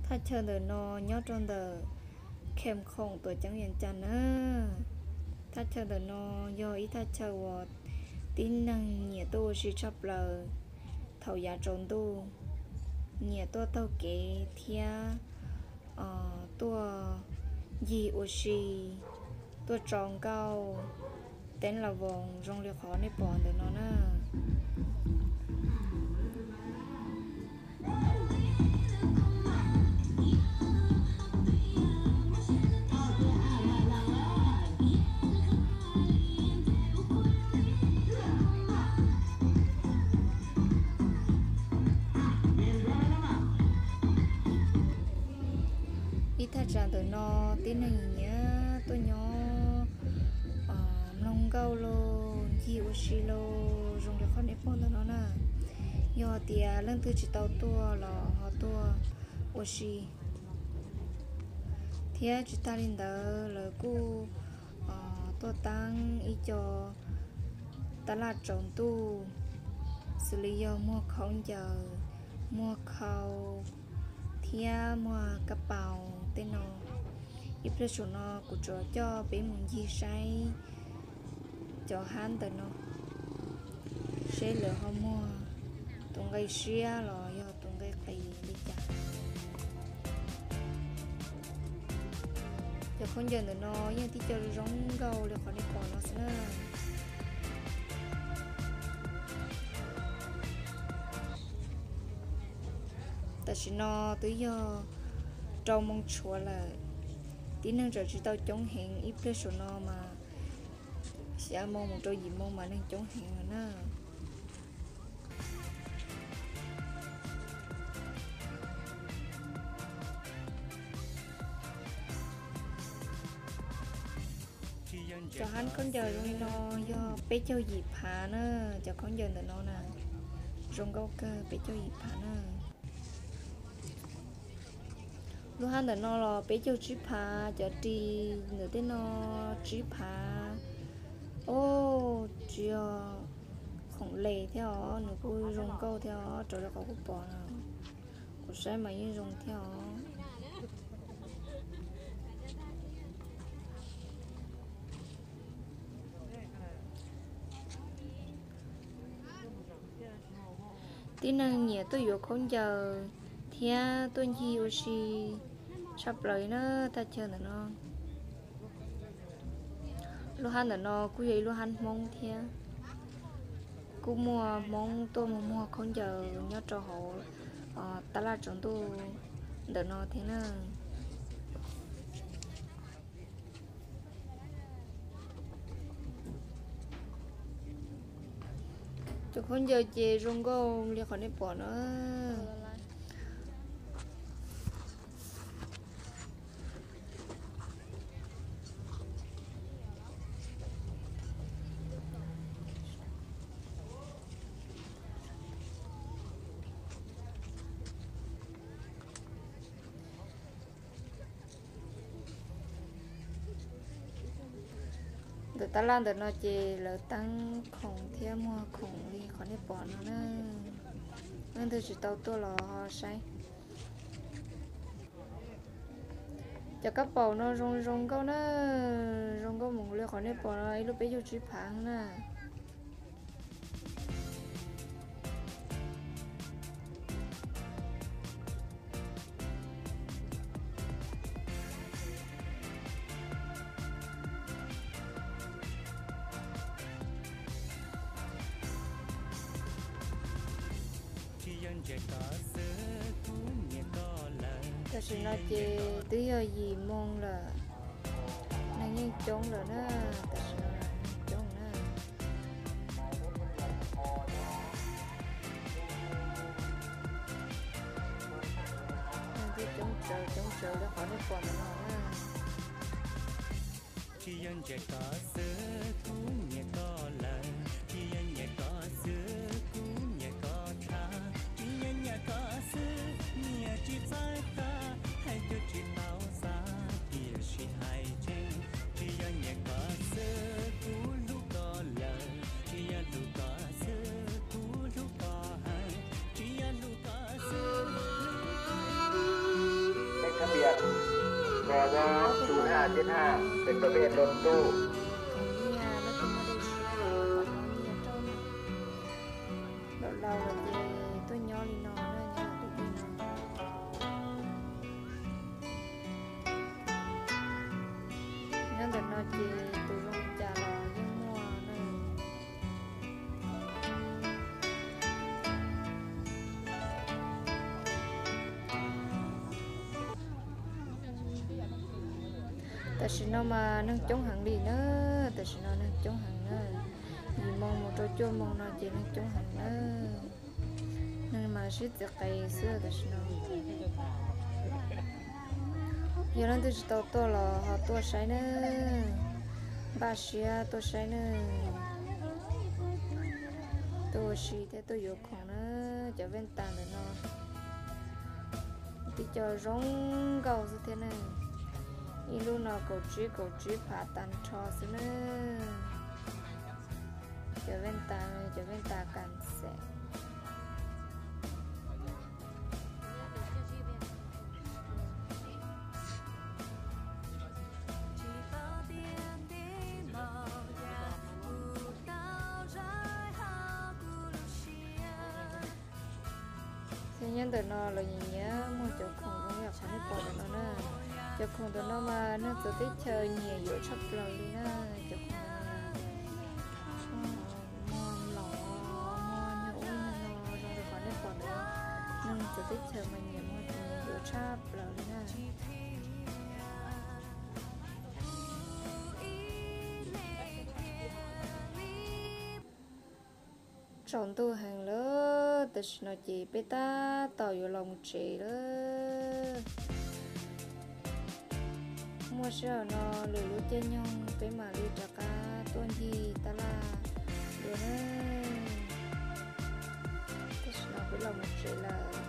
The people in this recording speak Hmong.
Thaj chaw ntawm no nyob rau ntawm Khem Khoom tuam ceeb Vias Cas na. Thaj chaw ntawm no yog ib thaj chaw uas tib neeg nyiam tuaj ua si tshaj plaws thaum yav tsaus ntuj, nyiam tuaj taug kev thiab tuaj ncig ua si, tuaj tso nkauj, teeb las voos zoo li qhov nej pom ntawm no na. Ib thaj tsam ntawm no tib neeg nyiam tuaj nyob mloog nkauj los ncig ua si los zoo li qhov nej pom ntawm no na. Yog tias leej twg tsis tau tuaj los ho tuaj ua si. Thiab tsis tag li ntawd lawv kuj tuaj teeb ib co tab laj tsaus ntuj, xws li yog muag khaub ncaws, muag khau thiab muag kab paus tej no. Ib pliag saum no kuv tsuas coj peb mus ncig saib cov hab ntawm no, seb lawv ho muag tus nqi siab los yog tus nqi qis li cas. Cov khaub ncaws ntawm no yeej tib co zoo nkauj li qhov nej pom no xwb na. Tam sim no twb yog rau moo tshuav lawm, tib neeg tseem tsis tau coob heev, ib pliag saum no mas xya moo mus rau yim moo mas neeg coob heev lawm na. Cov hab khaub ncaws zoo li no yog peb caug yim phav na, cov khaub ncaws ntawm no na, zoo nkauj kawg, peb caug yim phav na. Lub hab ntawm no los peb caug tsib phav, cov ris ntawm tej no tsib phav. Os, tsis yog khoom les thiab os, nws kuj zoo nkauj thiab os, raws li qhov kuv pom no, kuv saib mas yeej zoo thiab os. Tib neeg nyiam tuaj yuav khaub ncaws thiab tuaj ncig ua si tshaj plaws li na, thaj chaw ntawm no. Lub hab ntawm no kuj yog ib lub hab Hmoob thiab, kuj muaj Hmoob tuaj mus muag khaub ncaws nyob rau hauv tab laj tsaus ntuj ntawm no thiab na. Cov khaub ncaws ces zoo nkauj li qhov nej pom no. Ntawm tab laj ntawm no ces lawv teeb khoom thiab muag khoom li qhov nej pom no na. Leej twg tsis tau tuaj los ho saib. Cov kab paus no zoo zoo nkauj na, zoo nkauj mus li qhov nej pom no, ib lub peb caug tsib phav na. Tam sim no ces twb yog yim moo lawm, neeg yeej coob lawm na, tam sim no neeg coob na. Neeg twb coob tsawv coob tsawv li qhov nej pom ntawm no na. Tsis yog nyiam koj xwb kuv nyiam koj lawm, tsis yog nyiam koj xwb kuv nyiam koj tshaj, tsis yog nyiam koj xwb nyiam tsis txawj koj, hais cuag tsis tau xav tiam sis hais tseeb. Tsis yog nyiam koj xwb kuv hlub koj lawm, tsis yog hlub koj xwb kuv hlub koj heev, tsis yog hlub koj xwb kuv hlub koj heev. Ob tug no ces tau nyiaj, leej twg muaj dej siab los nyiaj rau. Laus laus lawm ces tuaj nyob li no na, nyob tim tej no. Nyob ntawm no ces tus zoo li cas los yeej muaj na. Tam sim no mas neeg coob heev li na, tam sim no neeg coob heev na. Yim moo mus rau cuaj moo no ces neeg coob heev na. Neeg mas sib txiv qe xwb tam sim no. Yog leej twg tsis tau tuaj los ho tuaj saib nawb, npaj siab tuaj saib nawb. Tuaj ua si thiab tuaj yuav khoom na. Cov vej tas ntawm no tib co zoo nkauj xwb thiab na. Ib lub no kaum tsib kaum tsib phav tag nrho xwb na. Cov vej tas, cov vej tas kas xes. Thiab nyob ntawm no lawv nyiam nyiam muag cov khoom zoo li qhov nej pom ntawm no na. Cov khoom ntawm no mas neeg txawv teb chaws nyiam yuav tshaj plaws li na. Cov khoom ntawm no muag mlom, muag nyuag ub nyuag no zoo li qhov nej pom ntawm no. Neeg txawv teb chaws mas nyiam muag, nyiam yuav tshaj plaws li na. Tsaus ntuj heev lawm, tam sim no ces peb tab tom yuav los mus tsev lawm. Muaj sij hawm no lwm lub caij nyoog peb mam li rov qab tuaj ncig taj laj dua na. Tam sim no peb los mus tsev lawm.